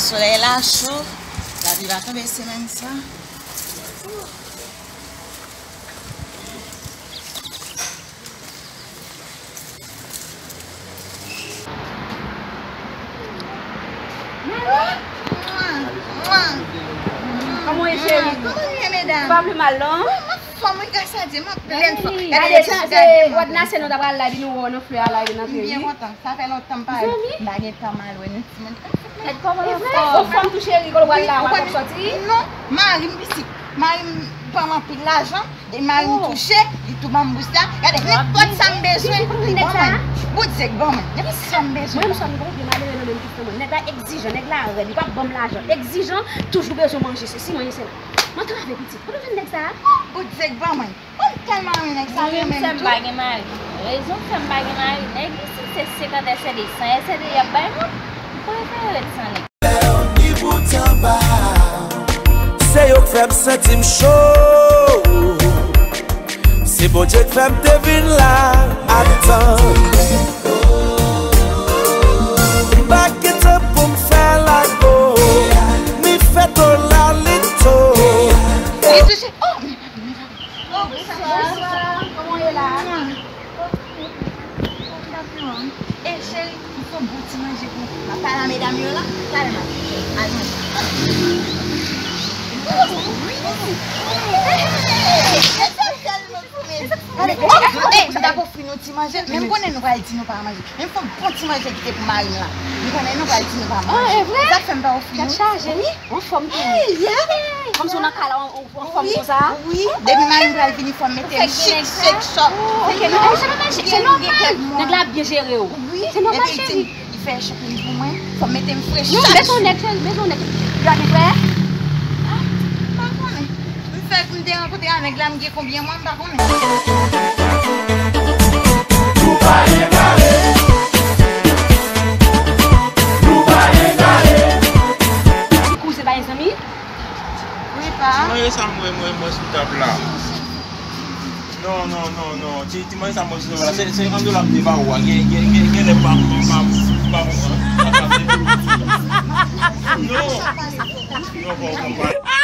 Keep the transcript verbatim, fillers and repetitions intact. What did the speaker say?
Solèy la cho, lapli va tonbe semèn sa. Kòman w ye, cheri? Kòman nou ye, medam? Ou pa pi mal, non? Wi, m ap fòm, wi, gras a Dye, m ap plen fòm. Gade, gade, se wòd nasyon nou ta pral la, epi nou wè w nan flè a la, nan peyi. M byen kontan. Sa fè lontan m pa, m pa gen tan m al wè nou timoun. Kòman w fè? Ou fanm tou cheri, kote w pral la, w ap sòti? Non, mari m pitit. Mari m ban m anpil lajan, e mari m touche, li tou ban m bous la. Gade, nenpòt sa m bezwen, li ban mwen. Bout zèk ban mwen, nenpòt sa m bezwen. Mwen, m sòt m gon vye malere nan menm pitit mwen. Nèg la egzijan, nèg la rèd, li p ap ban m lajan. Egzijan, toujou bezwen manje sesi, manje sela. M antrave pitit. Kote w jwenn nèg sa a? Bout zèk ban mwen. Mwen tèlman renmen nèg sa, li renmen m tou. Wi, m sè m pa gen mari. Rezon fè m pa gen mari. Nèg isit se senkant S D, san S D y ap bay moun. M prefere ret san nèg. Ni bout anba. Se yo k fè m santi m cho. Se Bondye k fè m te vin la atan. M pa gen tan pou m fè lago. Mi fè to la lito. Li touche. Oh, men papi, men papi. Oh, bonswa. Bonswa. Kòman w ye la? E cheri, m fè yon bon ti manje pou ou. M ap pale a medam yo la. Talè m ap al manje. Wi. Gade, oh, gade, m t ap ofri nou ti manje, men m konnen nou pral di nou pa manje. Men m fè yon bon ti manje kite pou mari m la. M konnen nou pral di nou pa manje. Ah, e vre? Sa k fè m pa ofri nou. Tèt chaje. Wi. Anfòm tou. Hey, yeah. Kòmsi w nan kay la, w, w anfòm konsa? Wi, depi mari m pral vini, fò m mete m chik, chik, chòp. Oh, ok, non, se pa mal, se nòmal. Nèg la byen jere w. Wi, se nòmal, cheri. Li fè shopping pou mwen, fò m mete m fresh. Non, bezwen nèg, cheri, bezwen nèg. Gade, frè. Ah, m pa konnen. M fèk m te rankontre a nèg la, m gen konbyen mwa, m pa konnen. Ti kouzen pa gen zanmi? Wi, pa. Ti manje sa m wè, mwen, mwen sou tab la. Non, non, non, non. Ti, ti manje sa m wè sou tab la. Se, se yon dola m te ba ou a. Gen, gen, gen, gen lè m pa, m pa, m pa konprann. Non. Non, pa konprann.